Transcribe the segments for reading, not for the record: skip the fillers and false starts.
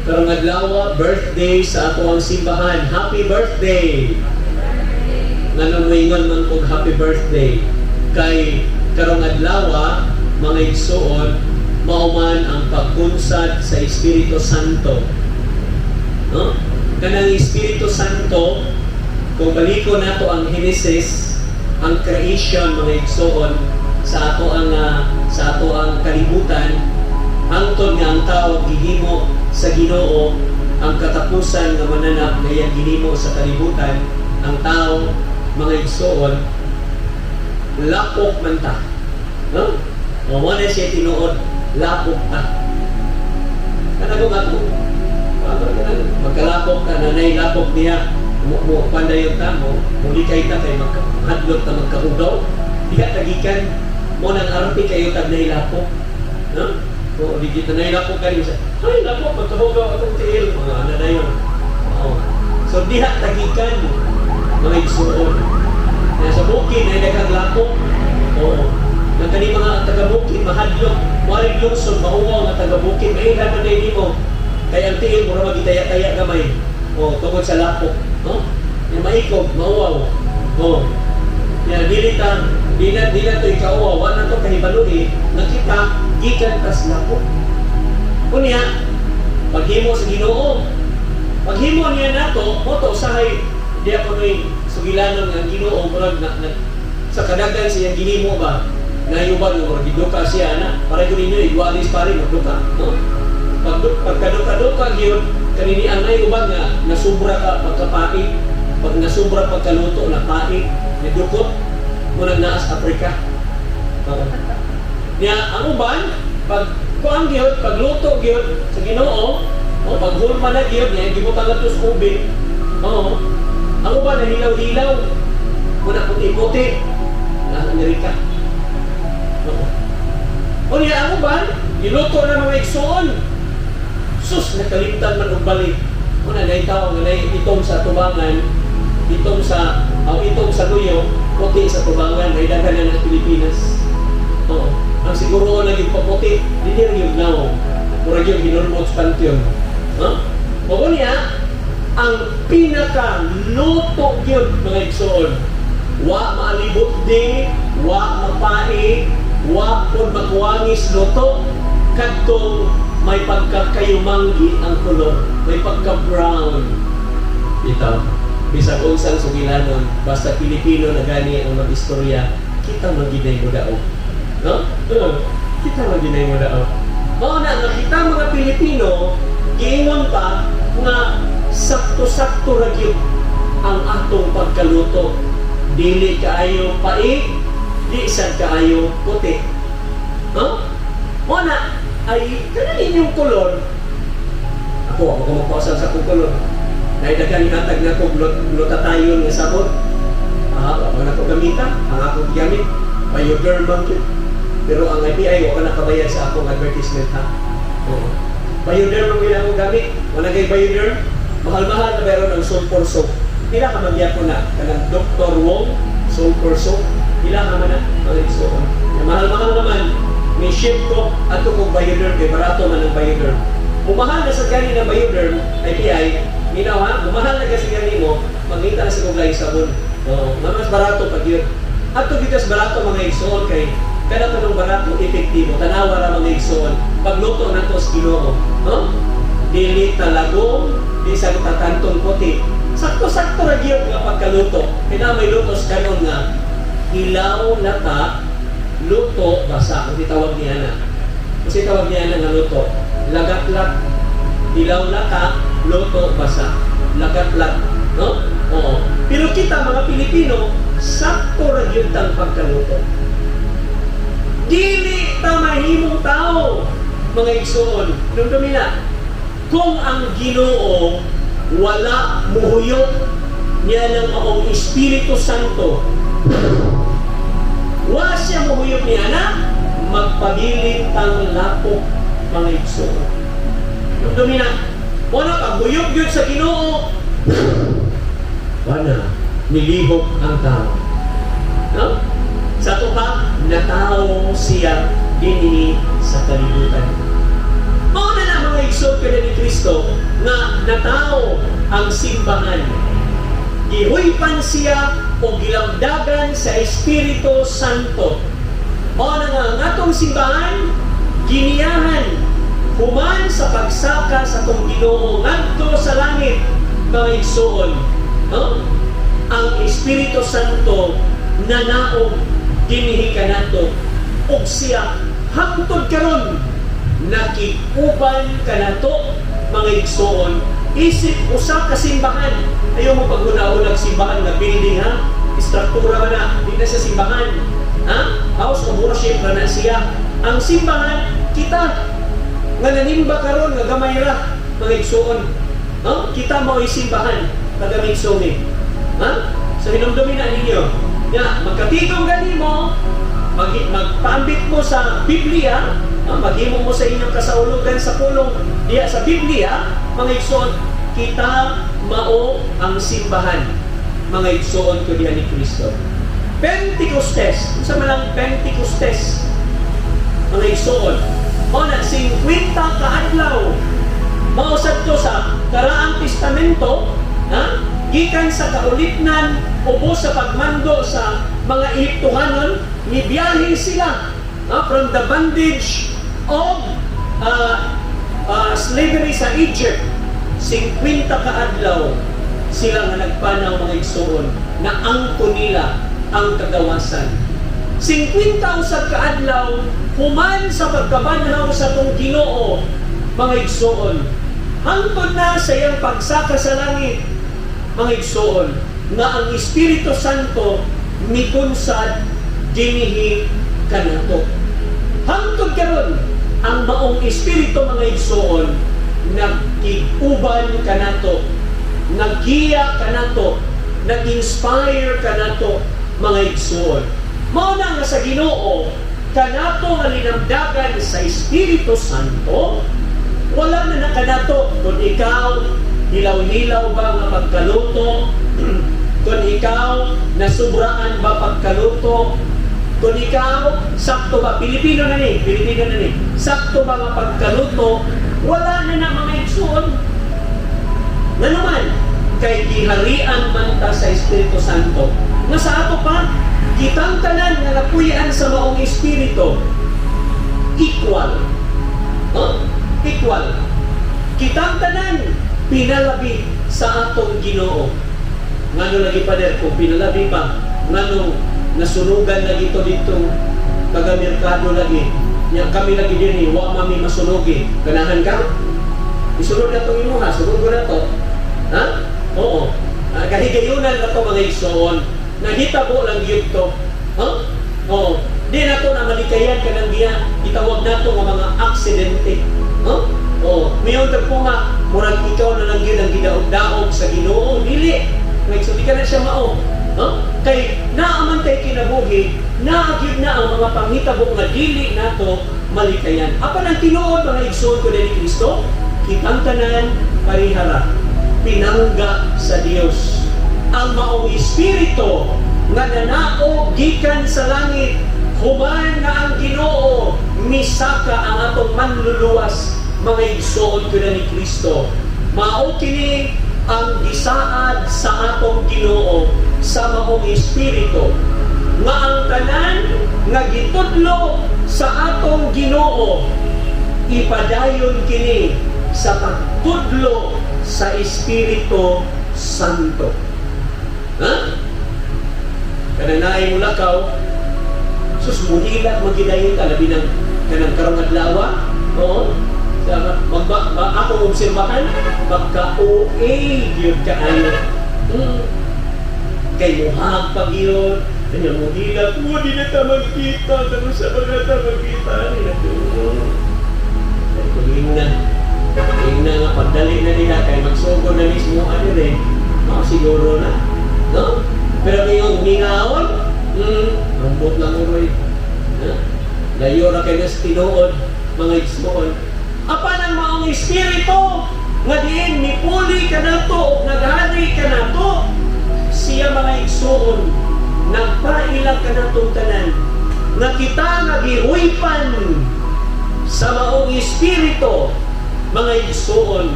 Karong adlaw, birthday sa ato ang simbahan. Happy birthday! Nganong moingon man kog happy birthday? Kay karong adlaw, mga igsuon, mao man ang pagkunsad sa Espiritu Santo. No? Kanang Espiritu Santo, kung baliko nato ang Genesis, ang creation, mga igsuon, sa ato ang kalibutan, hangtod nga ang tao gihimo sa Ginoo, ang katapusan nga mananap nga iyang ginimo sa kalibutan, ang tao, mga igsuon, lapok man ta. No? O mo na siya tinuod, lapok ta. Kana ko nga ko, magkalapok ta, nanay lapok niya, mo mo pandayon ta mo, mulikay ta kay magkahadlok ta magkahugaw. Diha tagikan mo nang arpi kayo tag lapok. No? O di kita nailapok kani sa, ay lapok magkahugaw atong tiil, mga ana na yun. Oo. So diha tagikan, mga igsuon. Na sa bukid na daghang lapok. Oo. Nang kani mga taga-bukid mahadlok, waring lungsod mauwaw nga taga-bukid, mailhan man day nimo. Kay ang tiil mura magitaya-taya gamay. O tungod sa lapok, no? Yung maikog, mauwaw. O. Ya dili ta di na to ikauwaw, wa na to kahibalo nga kita gikan tas lapok. Unya, paghimo sa Ginoo. Paghimo niya nato, mo to usahay di ako noy sugilanon nga ang Ginoo murag na, sa kadagan sa iyang ginhimo ba nayuban nga murag giduka siya ana para gyud ninyo igwalis pare magduka, no? Pag pagkaduka-duka gyud kanini ang nayuban nga nasubra ka pagkapait, pag nasubra pagkaluto na pait, nidukot mo nang naas Afrika. Oo. Niya ang uban pag kuan gyud, pagluto gyud sa Ginoo, o pag hulma na gyud niya gibutang adto sa ubing. Oo. Ang uban na hilaw-hilaw. Muna puti-puti na Amerika. Oo. O niya ang uban, giluto na, mga igsuon. Sus, nakalimtan man og balik. Una, naitaw nga nay itom sa tubangan, itom sa, aw itom sa luyo, puti sa tubangan, may daghan na ng Pilipinas. Oo. Ang siguro naging paputi, di niya yung now. Murag yung hinulmot sa pantheon. Huh? O niya, ang pinaka luto gyud, mga igsuon. Wa maalibot di, wa mapai, wa pod makuwangis luto, kadtong may pagkakayumanggi ang kolor, may pagka-brown. Ito, bisag unsang sugilanon, basta Pilipino na gani ang mag-istorya, kita man ginay mo daog. No? Oo, kita man ginay mo daog. Mao na nga kita mga Pilipino, giingon pa nga sakto-sakto ra gyud ang atong pagkaluto. Dili kaayo pai, di sad kaayo puti. No? Mao na ay kanang inyong kolor. Ako, ako magpasal sa akong kolor. Naidaghan hatag na ko glutathione nga sabon. Ah, ako na ko gamita, ang akong gigamit Bioderm man gyud. Pero ang IPI wa ka nakabayad sa akong advertisement ha. Oo. Bioderm ang akong gamit. Wala kay Bioderm. Mahal-mahal na meron ang sulfur soap. Pila ka magyapon na kanang Dr. Wong sulfur soap. Pila ka man na, mga igsoon. Mahal-mahal naman. May ship ko ato kong Bioderm kay barato man ang Bioderm. Mumahal na sa gani na Bioderm, IPI, minaw ha, mumahal na kasi gani mo, mangita na sa kong laing sabon. Oo, nga mas barato pag yun. Ato kita sa barato, mga igsoon, kay kada tanong barato epektibo. Tanawa ra, mga igsoon. Pagluto nato sa Ginoo, no? Dili talagong, di sa tatantong puti. Sakto-sakto ra gyud nga pagkaluto. Kaya may luto sa kanon nga hilaw lata, luto basa. Ang tawag niya na. Kasi tawag niya na nga luto. Lagatlat. Hilaw lata, luto basa. Lagatlat. No? Oo. Pero kita mga Pilipino, sakto ra gyud tang pagkaluto. Dili ta mahimong tao, mga igsoon. Dumdumi na. Kung ang Ginoo wala muhuyop niya ng maong Espiritu Santo, wa siya muhuyop niya na, magpabilin tang lapok, mga igsoon. Dumdumi na. Wala paghuyop gyud sa Ginoo. Wala nilihok ang tao. No? Sa ato pa, natawo siya dinhi sa kalibutan. Mao na na, mga igsoon kada ni Kristo, natawo ang simbahan. Gihuypan siya o gilamdagan sa Espiritu Santo. O na nga ang atong simbahan, giniyahan human sa pagsaka sa atong Ginoo ngadto sa langit, mga igsoon. No? Ang Espiritu Santo nanaog dinhi kanato ug siya hangtod karon nakig-uban kanato, mga igsoon, isip usa ka simbahan. Ayaw mo paghuna-hunag simbahan nga building ha, istruktura man na, di na siya simbahan ha, house of worship na na siya. Ang simbahan, kita nga nanimba karon nga gamay ra, mga igsoon, no? Kita mao'y simbahan taga Mitsumi ha. So hinumdumin na ninyo nga magkatigom gani mo, magpaambit mo sa Biblia, maghimo mo sa inyong kasaulugan sa pulong diya sa Biblia, mga igsoon, kita mao ang simbahan, mga igsoon ko diha ni Kristo. Pentecostes, unsa man ang Pentecostes, mga igsoon? Mao na 50 ka adlaw. Mao sad to sa Karaang Testamento, ha? Gikan sa kaulipnan ubos sa pagmando sa mga Ehiptohanon, nibiyahe sila, ha, from the bondage of slavery sa Egypt. 50 ka adlaw sila nga nagpanaw, mga igsoon, na angko nila ang kagawasan. 50 usab ka adlaw human sa pagkabanhaw sa atong Ginoo, mga igsoon, hangtod na sa iyang pagsaka sa langit, mga igsoon, nga ang Espiritu Santo mikunsad dinhi kanato. Hangtod karon ang maong espiritu, mga igsoon, nagkig-uban kanato, naggiya kanato, nag-inspire kanato, mga igsoon. Mao na nga sa Ginoo kanato nga linamdagan sa Espiritu Santo, wala na na kanato kung ikaw hilaw-hilaw ba nga pagkaluto, kung ikaw nasubraan ba pagkaluto, kung ikaw sakto ba, Pilipino na ni, Pilipino na ni, sakto ba nga pagkaluto, wala na na, mga igsoon. Nga naman, kay giharian man ta sa Espiritu Santo. Nga sa ato pa, kitang tanan nga napuy-an sa maong Espiritu, equal. Huh? Equal. Kitang tanan, pinalabi sa atong Ginoo. Ngano lagi, Pader, kung pinalabi pa, ngano nasunugan lagi to dito taga merkado lagi? Nya kami lagi dinhi, wa mami masunugi. Ganahan ka? Isunod na itong imuha, sunod ko na to. Ha? Oo. Kahigayunan na to, mga igsoon. Nahitabo lang gyud to. Ha? Oo. Di na to na malikayan ka ng giya. Itawag na to nga mga aksidente. Ha? Oo. Mayon po nga, murag ikaw na lang gyud ang gidaog-daog sa Ginoo. Dili. Mga igsoon, di ka na siya mao. Ha? Kay naaman tay kinabuhi, naa gyud na ang mga panghitabo nga dili nato malikayan. Apan ang tinuod, mga igsoon ko ni Kristo, kitang tanan parihara pinangga sa Dios. Ang maong espiritu nga nanao gikan sa langit human nga ang Ginoo misaka, ang atong manluluwas, mga igsoon ko na ni Kristo. Mao kini ang gisaad sa atong Ginoo sa maong espiritu nga ang tanan nga gitudlo sa atong Ginoo, ipadayon kini sa pagtudlo sa Espiritu Santo. Ha? Kanang naay mo lakaw, sus, muhilak magidayon ka, labi ng kanang karong adlaw. Oo. Sa, magba, ba, akong obserbahan, magka-OA gyud kaayo. Kay muhag pa gyud, kanya muhilak mo, di na ta magkita, kano sa mga ta magkita, ni na Kay kung ingna, ingna nga pagdali na nila, kay magsugod na mismo ano rin, mao siguro na. No? Pero ngayong mingaon, ambot lang uroy. Ha? Layo ra kay nas tinuod, mga igsoon. Apan ang maong espiritu nga diin mipuli kanato ug naghari kanato, siya, mga igsoon, nagpaila kanatong tanan nga kita nga gihuypan sa maong espiritu, mga igsoon.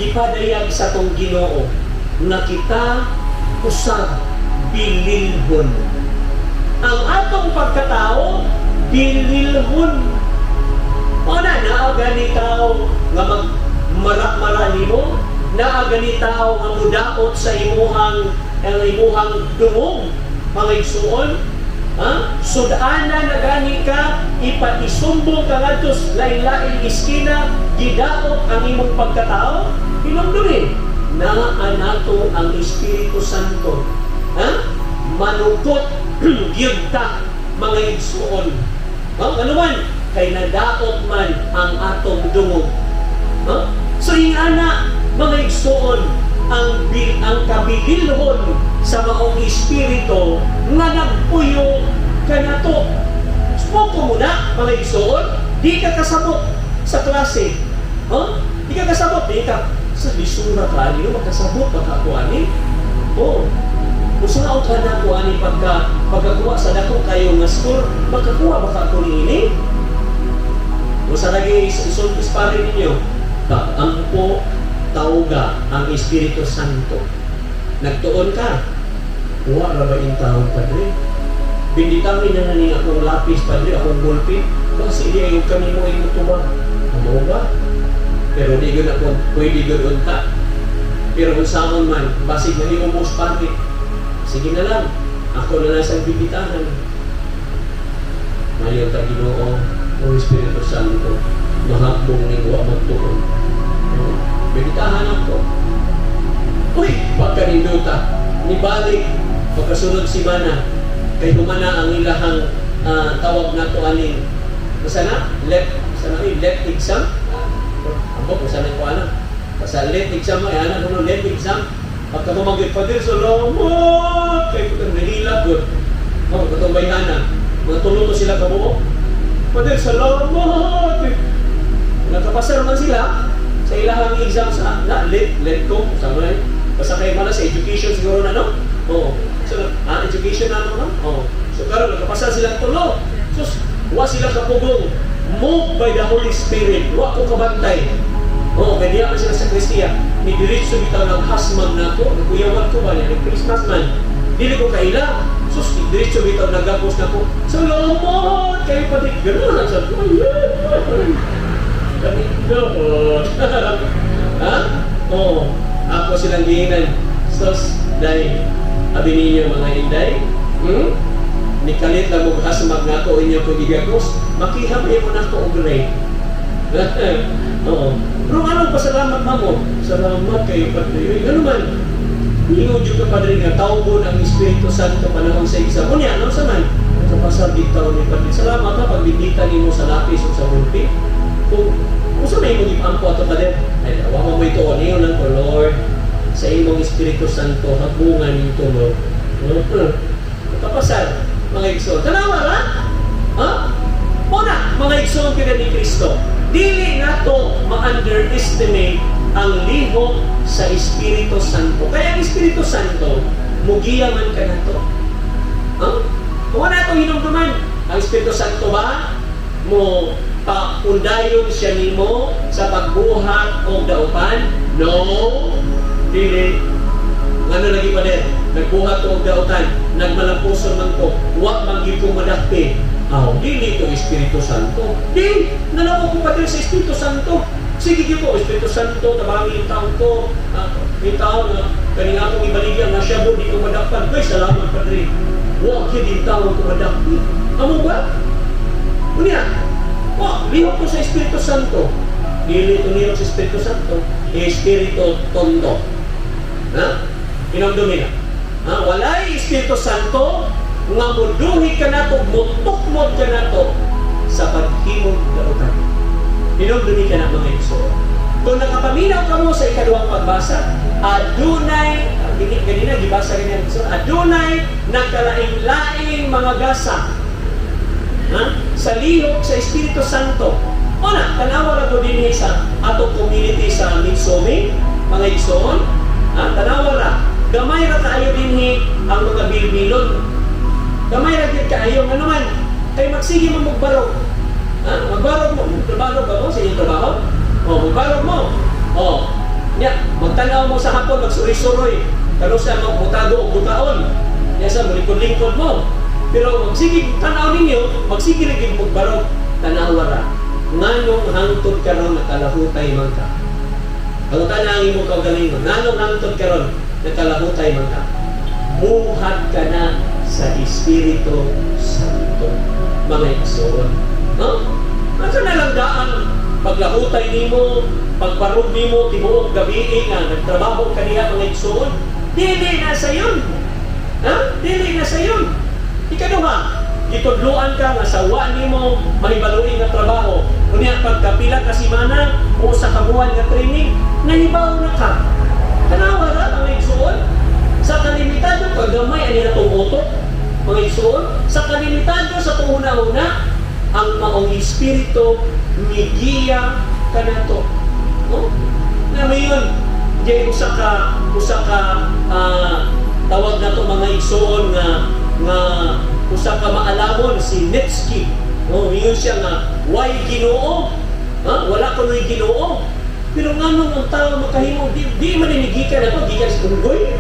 Gipadayag sa atong Ginoo nga kita usab bililhon. Ang atong pagkatao, bililhon. O na, naa gani tao nga mag mara-mara nimo, naa gani tao nga mudaot sa imuhang ang imuhang dungog, mga igsuon. Ha? Sud-ana na gani ka, ipaisumbong ka ngadto sa lain-laing iskina, gidaot ang imong pagkatao, hinumdumi, naa nato ang Espiritu Santo. Ha? Manukot gyud ta, mga igsuon. Ha? Ano man? Kay nadaot man ang atong dungog. Ha? So ingana, mga igsuon, ang kabililhon sa maong espiritu nga nagpuyo kanato. Spoko mo na, mga igsuon, di ka kasabot sa klase. Huh? Di ka kasabot, di ka sa lisura ka ani, makasabot pa ka ani. Oh. Kung saan ka na ko ani pagkakuha sa dako kayo nga score, makakuha ba ka ako niini? Kung sa lagi isultis pa rin ninyo, ampo, tawga ang Espiritu Santo. Nagtuon ka. Wa ra ba in taon, Padre? Binditangin na na ni akong lapis, Padre, akong ballpen. Basi di ayaw kami mo imo tubag. Amo ba? Pero di gyud ako pwede gyud unta. Pero kung saon man, basig na iumos, Padre. Sige na lang. Ako na lang sa bibitahan. Mayon ta Ginoo, o Espiritu Santo, mahakbong ning wa magtuon. Oh, bibitahan ako. Uy, pagkaninduta, nibalik, pagkasunod si Mana, kay humana ang ilahang tawag nato aning, basta na, left, sa na, left exam? Ako, kung saan ko ana. Basta left exam, ay ana kuno left exam. Pagka mamagit, "Father, salamat!" Kay kung nahilak, good. Oh, katong bayhana. Mga tulo to sila kabuo. "Father, salamat!" Nakapasar man sila sa ilahang exam sa na let ko sa mga basta kay mana sa education siguro na, no? Oo. So education na, no? Oo. So karon nakapasar sila tulo. So wa sila kapugong, moved by the Holy Spirit. Wa ko kabantay. Oo, kaya diya man sila sa Kristiya. Ni diretso bitaw ng hasmag nako, nagkuyawan ko ba niya, nag-Christmas man. Dili ko kaila. Sus, diretso bitaw nagapos nako. "Salamat kayo pati." Ganun lang sabi ko. Ay, kanindot. Ha? Oo. Ako silang giinan. Sus, day. Abi ninyo, mga inday. Nikalit lang mo hasmag nako inyo ko gigagos. Makiham mo nako og grade. Oo. Pero anong pasalamat mo? "Salamat kayo, Padre." Ano man? Ingon jud ka, Padre, nga tawgon ang Espiritu Santo panahon sa exam. Unya, ano sa man? Nakapasar bitaw ni Padre. "Salamat ha, pagbindita nimo sa lapis o sa ballpen." Kung sa may imong ipampo ato, Padre, ay, wa mo ito, niyo lang ko, "Lord, sa imong Espiritu Santo, habungan ning tulog." Nakapasar, mga igsoon. Tanawa ra? Ha? Muna, mga igsoon kita ni Kristo, dili nato ma-underestimate ang lihok sa Espiritu Santo. Kaya ang Espiritu Santo, mugiya man ka nato. Huh? Kung wala itong hinumduman, ang Espiritu Santo ba, mo paundayon siya nimo sa pagbuhat og dautan? No. Dili. Ngano lagi pa din? Nagbuhat ko og dautan, nagmalampuson man ko, wa man gyud ko madakpi. Aw, dili itong Espiritu Santo. Di, nanaw ko pa sa Espiritu Santo. Sige gyud ko, "Espiritu Santo, tabangi yung taon ko. Yung taon nga, kaning akong ibaligya nga shabu, di ko madakpan. Uy, salamat, Padre. Wa gyud yung taon ko madakpi." Amo ba? Unya, wa, lihok ko sa Espiritu Santo. Dili ito lihok sa Espiritu Santo. Espiritu Tondo. Ha? Hinumdumi na. Ha? Walay Espiritu Santo nga muduhi ka nato, mutukmod ka nato sa paghimog dautan. Hinumdumi ka na, mga igsoon. Kung nakapaminaw ka mo sa ikaduhang pagbasa, adunay, gini, ganina, gibasa ganyan, igsoon, adunay nagkalain-laing mga gasa, ha? Sa lihok sa Espiritu Santo. O na, tanawa ra ko dinhi sa atong community sa Mitsumi, mga igsoon. Ha? Tanawa ra. Gamay ra kaayo dinhi ang mga bilbilon. Gamay ra gyud kaayo, ano man kay magsige man magbarog. Ha? Magbarog mo, magtrabaho ba mo sa inyong trabaho? O, magbarog mo. O, nya mo sa hapon magsuri-suroy. Kano sa mo mutago og butaon. Ya sa mo lingkod-lingkod mo. Pero magsige tanaw ninyo, magsige ra gid mo barog, tanawa ra. Nganong hangtod karon nakalahutay man ka? Pangutan ang imong kaugalingon. Nganong hangtod karon nakalahutay man ka? Buhat ka na sa Espiritu Santo, mga igsoon. No? Asa na lang daan paglahutay nimo, pagbarog nimo tibuok gabi nga nagtrabaho ka diha, mga igsoon? Dili na sayon. Ha? Dili na sayon. Ikaduha, gitudluan ka nga sa wa nimo mahibaluin nga trabaho. Unya pagkapila ka semana o sa kabuan nga training, nahibaw na ka. Tanawa ra, mga igsoon. Sa kalimitado kagamay ani natong utok, mga igsoon, sa kalimitado sa atong huna-huna, ang maong espiritu migiya kanato. No? Na mayon, di usa ka tawag nato, mga igsoon, nga nga usa ka maalamon, si Nietzsche. Oh, ingon siya nga why Ginoo? Ha? Wala ko no'y Ginoo. Pero nganong ang tao makahimo di man ni gikan ato gikan sa unggoy?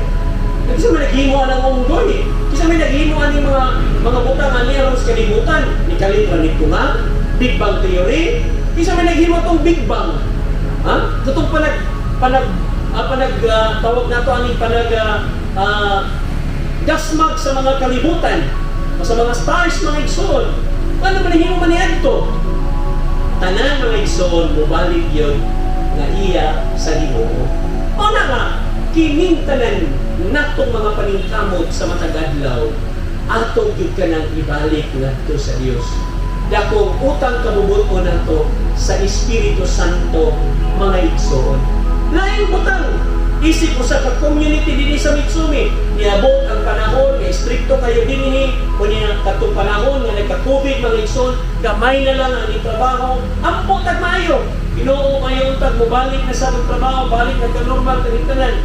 Kinsa man naghimo ang unggoy? Kinsa man naghimo ani mga butang ani aron sa kalibutan? Ni kalit ra nito nga Big Bang theory. Kinsa man naghimo tong Big Bang? Ha? Katong panag panag ah, panag tawag nato ani panag gasmag sa mga kalibutan o sa mga stars, mga igsoon. Paano man nahimo man niadto? Tanan, mga igsoon, mubalik yun nga iya sa Ginoo. O na nga, kining tanan natong mga paningkamot sa matag adlaw, ato gyud kanang ibalik ngadto sa Dios. Dakong utang kabubut-on nato sa Espiritu Santo, mga igsoon. Laing butang, isip usa ka community dinhi sa Mitsumi, niabot ang panahon nga istrikto kayo dinhi, unya katong panahon nga nagka-COVID, mga igsoon, gamay na lang ang trabaho, ampo tag maayo. Ginoo, mayo untag mobalik na sa atong trabaho, balik na ka normal tanan.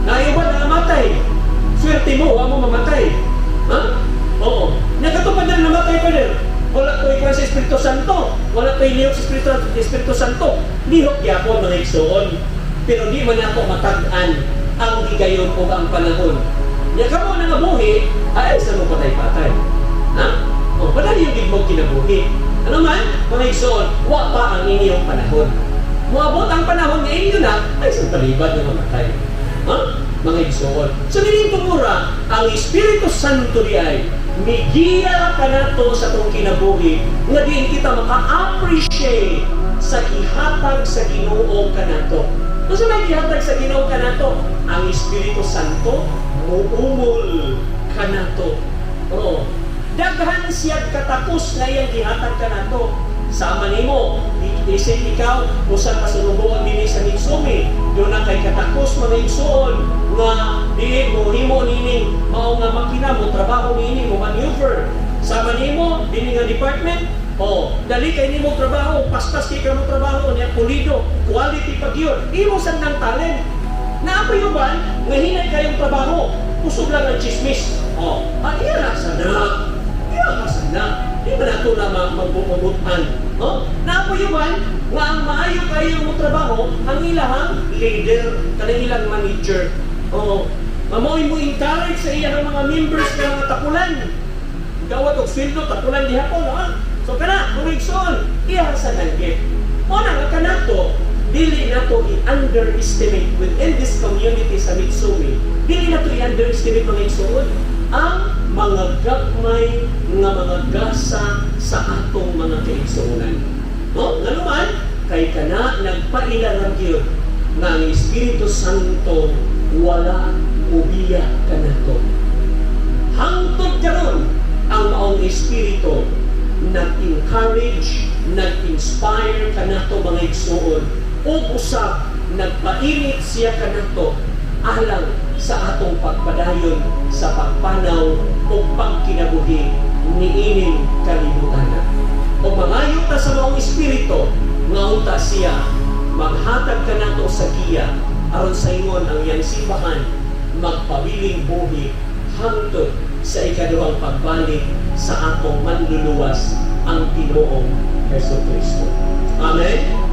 Naay uban na namatay. Swerte mo, wa mo mamatay. Ha? Oo. Nakatupad na namatay pa din. Wala ko'y kuwan sa Espiritu Santo. Wala ko'y lihok sa Espiritu Santo. Lihok gyapon, mga igsoon. Pero di man ako matag-an ang higayon o ang panahon. Nya kamo na nga buhi, ay sa mo patay-patay. Ha? O, padali yung gid mo kinabuhi. Ano man, mga igsoon, wa pa ang inyong panahon. Muabot ang panahon nga inyo na, ay sa talibad nga mamatay. Ha? Mga igsoon. So, dining tungura, ang Espiritu Santo di ay migiya kanato sa atong kinabuhi nga diin kita maka-appreciate sa gihatag sa Ginoo kanato. Unsa may gihatag sa Ginoo kanato? Ang Espiritu Santo muumol kanato. Oo. Daghan siya katakos na iyang gihatag kanato. Sama nimo, isip ikaw, usa ka sulugoon dinhi sa Mitsumi, duna kay katakos, mga igsoon, nga diin mo himo nining mao nga makina mo trabaho niini mo maneuver. Sama nimo dinhi nga department, oh, dali kay nimo trabaho, paspas kay ka mo trabaho niya, pulido, quality pag yun. Imo sad nang talent. Naa pa uban nga hinay kayong trabaho, kusog lang ang chismis. Oh, iya ra sana. Iya ka sana. Di ba nato na magbubutan? No? Naa pa uban nga ang maayo kayo mo trabaho, ang ilahang leader, kanang ilang manager. Oo. Mamoy mo encourage sa iyang mga members nga mga tapulan. Gawat og sweldo, tapulan gihapon, ha? So kana, mga igsoon, iya sa nanggit. Mo na nga kanato, dili nato i-underestimate within this community sa Mitsumi. Dili nato i-underestimate, mga igsoon, ang mga gagmay nga mga gasa sa atong mga kaigsuonan. No? Ngano man, kay kana nagpaila ra gyud nga ang Espiritu Santo wala mubiya kanato. Hangtod karon ang maong espiritu nag-encourage, nag-inspire kanato, mga igsoon, ug usab nagpainit siya kanato alang sa atong pagpadayon sa pagpanaw o pagkinabuhi niining kalibutan. O mangayo ta sa maong espiritu nga unta siya maghatag kanato sa giya aron sa ingon ang iyang simbahan magpabiling buhi hangtod sa ikaduhang pagbalik sa atong manluluwas, ang Ginoong Hesus Kristo. Amen.